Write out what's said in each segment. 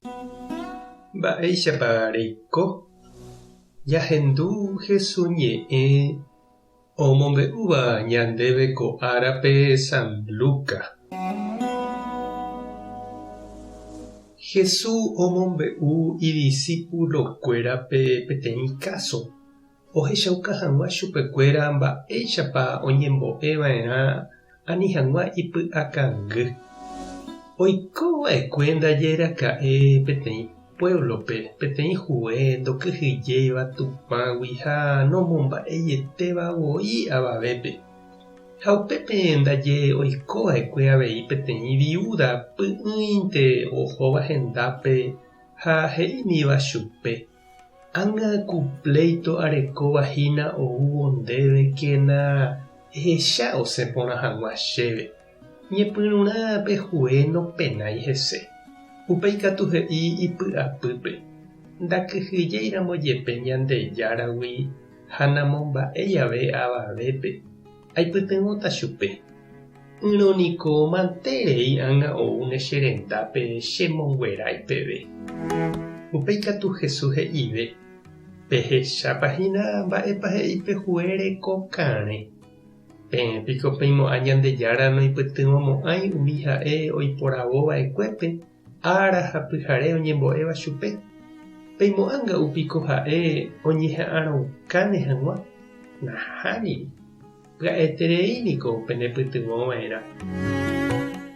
Mba'éichapa reiko? Jahendu Hesu ñe'ẽ omombe'úva ñandéve ko árape San Lucas. Hesu omombe'u idisípulokuérape peteĩ káso ohechauka hag̃ua chupekuéra mba'éichapa oñembo'e va'erã ani hag̃ua ipy'akangy. Oiko va'ekue ndaje raka'e peteĩ puévlope peteĩ hue ndokyhyjéiva Tupãgui ha nomomba'eietéva voi avavépe. Ha upépe ndaje oiko va'ekue avei peteĩ viúda py'ỹinte ohóva hendápe ha he'ímiva chupe, Ág̃a ku pléito arekóva hína oúvo ndéve kena ehecha osẽ porã hag̃ua chéve. Ñepyrũrã pe hue nopenái hese. Upéi katu he'i ipy'apýpe, Ndakyhyjéiramo jepe Ñandejáragui ha namomba'éi ave avavépe, aipytyvõta chupe. Ỹrõ niko manterei ág̃a oúne che rendápe chemonguerái peve. Upéi katu Jesús he'ive, Pehechápa hína mba'épa he'i pe hue reko karẽ. Peẽ piko peimo'ã Ñandejára noipytyvõmo'ãi umi ha'e oiporavo va'ekuépe ára ha pyhare oñembo'éva chupe? Peimo'ã nga'u piko ha'e oñeha'arõukáne hag̃ua? Nahániri. Pya'eterei niko penepytyvõ va'erã.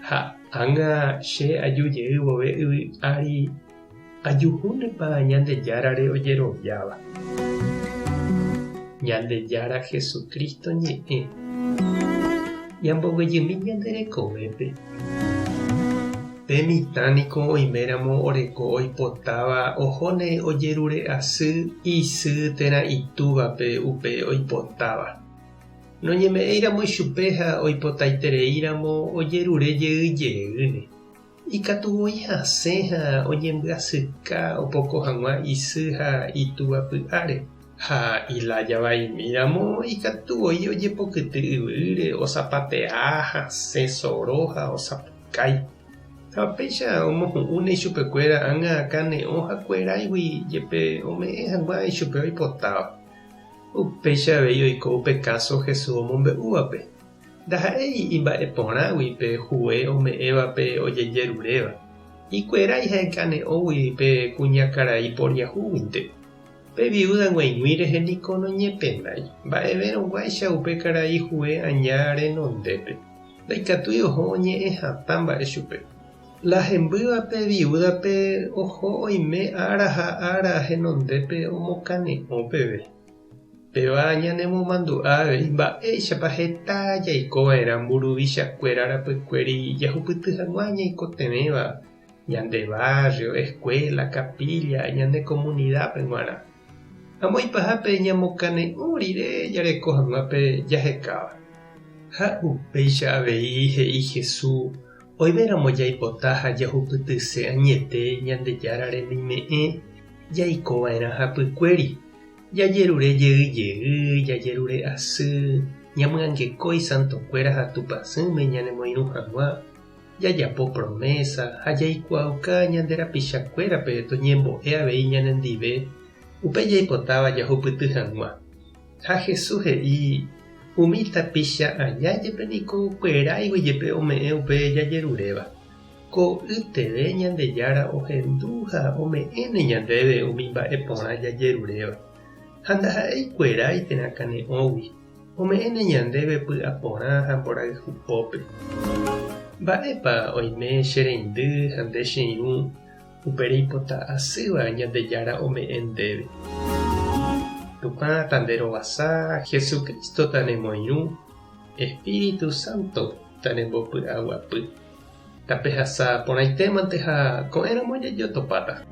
Ha ág̃a che aju jey vove yvy ári ajuhúnepa Ñandejárare ojeroviáva. Ñandejára Jesucristo ñe'ẽ. Ñamboguejymi ñande rekovépe. Pe mitã niko oiméramo oreko oipotáva ohóne ojerure asy isy térã itúvape upe oipotáva. Noñeme'ẽiramo ichupe ha oipotaitereíramo ojerure jey jeýne. Ikatu voi hasẽ ha oñembyasyka opoko hag̃ua isy ha itúva py'áre. Ha ilája vaimíramo ikatu voi ojepokyty yvýre, osapatea, hasẽ soro ha osapukái. Ha péicha omohu'ũne ichupekuéra ág̃a kane'õ ha kueráigui jepe ome'ẽ hag̃ua ichupe oipotáva. Upéicha avei oiko upe káso Jesús omombe'úvape. Ndaha'éi imba'e porãgui pe hue ome'ẽvape ojejeruréva, ikuerái ha ikane'õgui pe kuñakarai poriahúguinte. Pe viúda g̃uaig̃ui rehe niko noñepenái, mba'evérõguáicha upe karai hue aña renondépe, ndaikatúi oho oñe'ẽ hatã mba'e chupe. La hembýva pe viúdape oho oime ára ha ára henondépe omokane'õ peve. Péva ñanemomandu'a avei mba'éichapa heta jaiko va'erã mburuvichakuéra rapykuéri jahupyty hag̃ua ñaikotevẽva ñande barrio, escuela, capilla, ñane comunidad-pe g̃uarã. Amo ipahápe ñamokane'õ rire jareko hag̃ua pe jahekáva. Ha upéicha avei he'i Jesús oiméramo jaipota ha jahupytyse añete Ñandejára remime'ẽ jaiko va'erã hapykuéri. Jajerure jey jey, jajerure asy, ñamyangekói santokuéra ha Tupãsýme ñanemoirũ hag̃ua, jajapo promésa ha jaikuaauka ñande rapichakuérape toñembo'e avei ñanendive upe jaipotáva jahupyty hag̃ua. Ha Jesús he'i, Umi tapicha aña jepe niko kueráigui jepe ome'ẽ upe jajeruréva. Ko'yteve Ñandejára ohendu ha ome'ẽne ñandéve umi mba'e porã jajeruréva, ha ndaha'éi kuerái térã kane'õgui, ome'ẽne ñandéve py'aporã ha mborayhupópe. Mba'épa oime che reindy ha nde che irũ upe reipota asýva Ñandejára ome'ẽ ndéve? Tupã tanderovasa, Jesucristo tanemoirũ, Espíritu Santo tanembopy'aguapy. Tapehasa porãitémante ha ko'ẽramo jajotopáta.